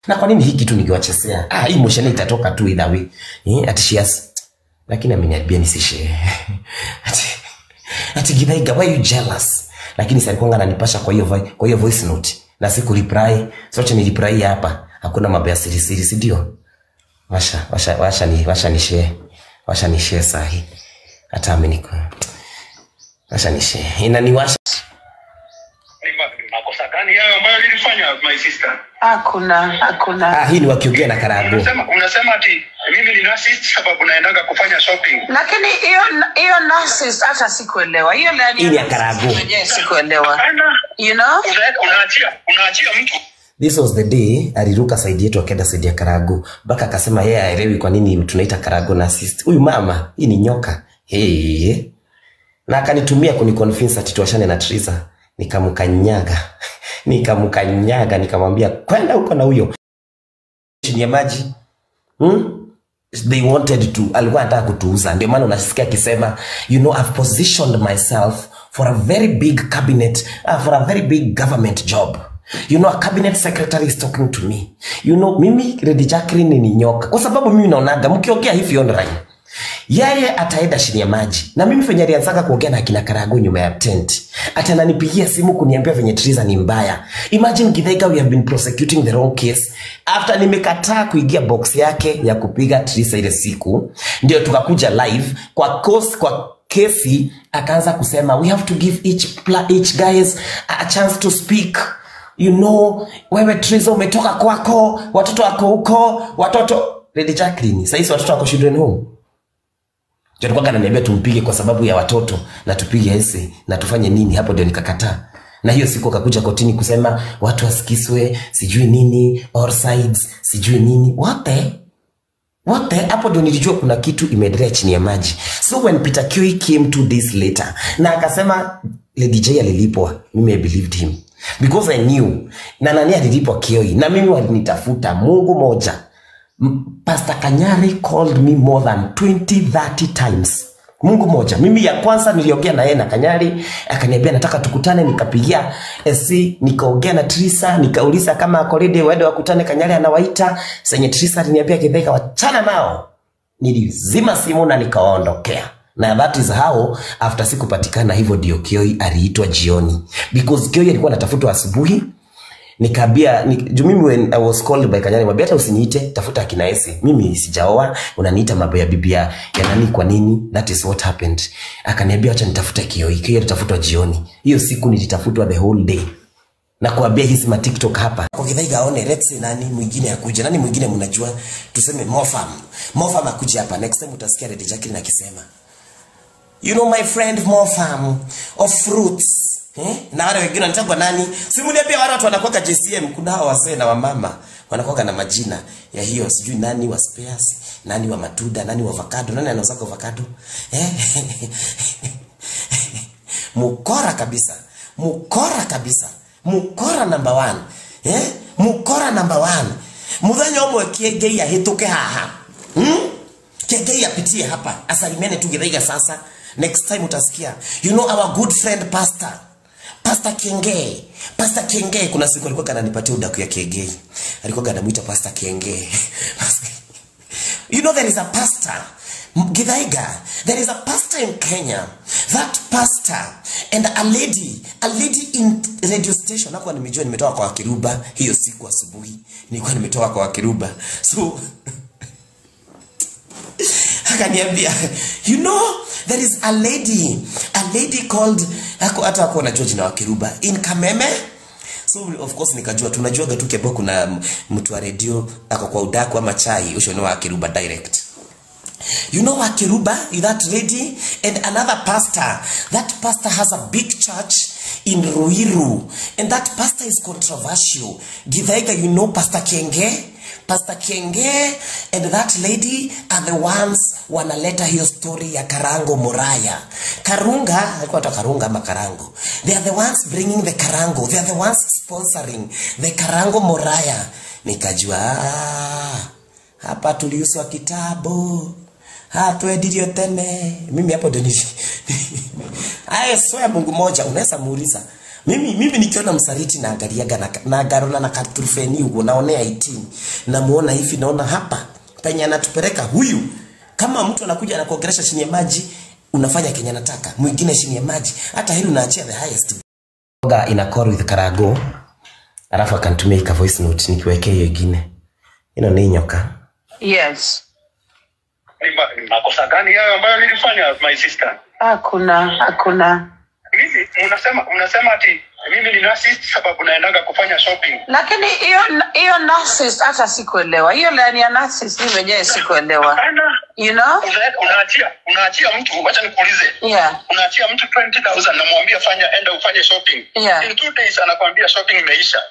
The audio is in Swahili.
Na kwa nini hii kitu nikiwachezea? Ah, hii motion itatoka tu either way. Eh, ati she has, lakini ameniambia nisishare. Ati Githaiga, why you jealous? Lakini si alikuwa ananipasha kwa hiyo voice note na siku reply. So acha ni reply hapa. Hakuna mambo ya siri siri, si ndio? Washa washa washa ni washa ni share. Washa ni share sahi. Hata ameniko. Washa ni share. Inaniwasha. Ni makosa gani hayo ambayo nilifanya, my sister? Hakuna, hakuna. Ah, hii ni wakiongea na Karango. Unasema ati mimi ni narcissist sababu naendaga kufanya shopping. Lakini hiyo narcissist hata sikuelewa. Hiyo nani? Hii ni ya Karango. Mwenyewe sikuelewa. Hapana. You know? Unaachia mtu. This was the day aliruka side yetu akaenda side ya Karago. Mpaka akasema yeye haelewi kwa nini tunaita Karago narcissist. Huyu mama, hii ni nyoka. Hey. Na akanitumia kuniconvince ati tuachane na Triza. Nikamkanyaga. Nikamkanyaga, nikamwambia kwenda huko na huyo. Chini ya maji. They wanted to, alikuwa anataka kutuuza. Ndio maana unasikia akisema, you know, I've positioned myself for a very big cabinet, for a very big government job. You know, a cabinet secretary is talking to me. You know, mimi Lady Jacqueline ni nyoka. Kwa sababu mimi naonaga mkiongea hivi online, yeye ataenda chini ya maji. Na mimi venye alianzaga kuongea na akina Karago nyuma ya tent, ati ananipigia simu kuniambia venye Triza ni mbaya. Imagine Githaiga, we have been prosecuting the wrong case. After nimekataa kuingia box yake ya kupiga Triza ile siku, ndio tukakuja live kwa cause, kwa kesi akaanza kusema we have to give each guys a chance to speak. You know, wewe Triza umetoka kwako, watoto wako huko, watoto Lady Jacqueline, sasa hizi watoto wako children home. Ndio alikuwa ananiambia tumpige kwa sababu ya watoto na tupige ese na tufanye nini, hapo ndio nikakataa. Na hiyo siku akakuja kotini kusema watu wasikiswe, sijui nini, all sides, sijui nini. What the? What the? Hapo ndio nilijua kuna kitu imeendelea chini ya maji. So when Peter Kioi came 2 days later na akasema Lady J alilipwa, mimi I believed him. Because I knew na nani alilipwa Kioi, na mimi walinitafuta Mungu moja. Pastor Kanyari called me more than 20-30 times. Mungu moja. Mimi ya kwanza niliongea na yeye na Kanyari, akaniambia nataka tukutane, nikapigia SC, nikaongea na Trisa, nikauliza kama ako ready waende wakutane, Kanyari anawaita. Senye Trisa aliniambia Githaiga wachana nao. Nilizima simu na nikaondokea. Na that is how after sikupatikana hivyo ndio Kioi aliitwa jioni. Because Kioi alikuwa anatafutwa asubuhi. Nikaambia juu mimi when I was called by Kanyari, mwambia hata usiniite, tafuta akina Ese. Mimi sijaoa, unaniita mambo ya bibi ya nani kwa nini? That is what happened. Akaniambia acha nitafute Kioi. Kioi alitafutwa jioni. Hiyo siku nilitafutwa the whole day. Na kuambia hizi ma TikTok hapa. Kwa Githaiga aone, let's say nani mwingine akuje. Nani mwingine mnajua? Tuseme Mofam. Mofam akuje hapa. Next time utasikia Lady Jacqueline akisema, you know my friend Mofam of fruits. Na wale wengine wanataka nani? Simulia pia wale watu wanakuwa JCM, kuna hao wasee na wamama wanakuwa na majina ya hiyo sijui nani wa spares, nani wa matunda, nani wa avocado, nani anauza avocado? Mukora kabisa. Mukora kabisa. Mukora number 1. Mukora number 1. Muthenya umwe Kiengei ahituke haha. Kiengei apitie hapa. Asalimiane tu Githaiga sasa. Next time utasikia, you know our good friend Pastor Pastor Kiengei. Pastor Kiengei, kuna siku alikuwa ananipatia udaku ya Kiengei. Alikuwa anamuita Pastor Kiengei. You know there is a pastor, Githaiga, there is a pastor in Kenya. That pastor and a lady in radio station. Hakuwa nimejua nimetoka kwa Kiruba hiyo siku asubuhi. Nilikuwa nimetoka kwa Kiruba. So akaniambia, you know there is a lady called, hata hakuwa anajua jina wa Kiruba, in Kameme. So of course nikajua, tunajua tu kiambiwa kuna mtu wa radio ako kwa udaku ama chai, ushono wa Kiruba direct. You know wa Kiruba, that lady and another pastor. That pastor has a big church in Ruiru, and that pastor is controversial. Githaiga, you know Pastor Kiengei? Pastor Kiengei and that lady are the ones wanaleta hiyo story ya Karango Muraya. Karunga, alikuwa anaitwa Karunga ama Karango. They are the ones bringing the Karango. They are the ones sponsoring the Karango Muraya. Nikajua, hapa tuliuswa kitabu. Hatuedirio tene. Mimi hapo ndio ni I swear Mungu moja, unaweza muuliza. Mimi nikiona msaliti naangaliaga na garona na katrufeni huko naonea 18. Namuona hivi, naona hapa penye anatupeleka huyu. Kama mtu anakuja anakuongelesha chini ya maji, unafanya kenye anataka. Mwingine chini ya maji, hata hili unaachia the highest. Oga ina call with Karago. Alafu akanitumia ika voice note nikiwekea hiyo ingine. Ino ni nyoka. Yes. Ni makosa gani hayo ambayo nilifanya, my sister? Hakuna, hakuna. Mimi unasema ati mimi ni narcissist sababu naendaga kufanya shopping. Lakini hiyo narcissist hata sikuelewa. Hiyo line ya narcissist mimi mwenyewe sikuelewa. Hapana. You know? Unaachia mtu, wacha nikuulize. Yeah. Unaachia mtu 20,000, namwambia fanya, enda ufanye shopping. Yeah. In 2 days anakwambia shopping imeisha.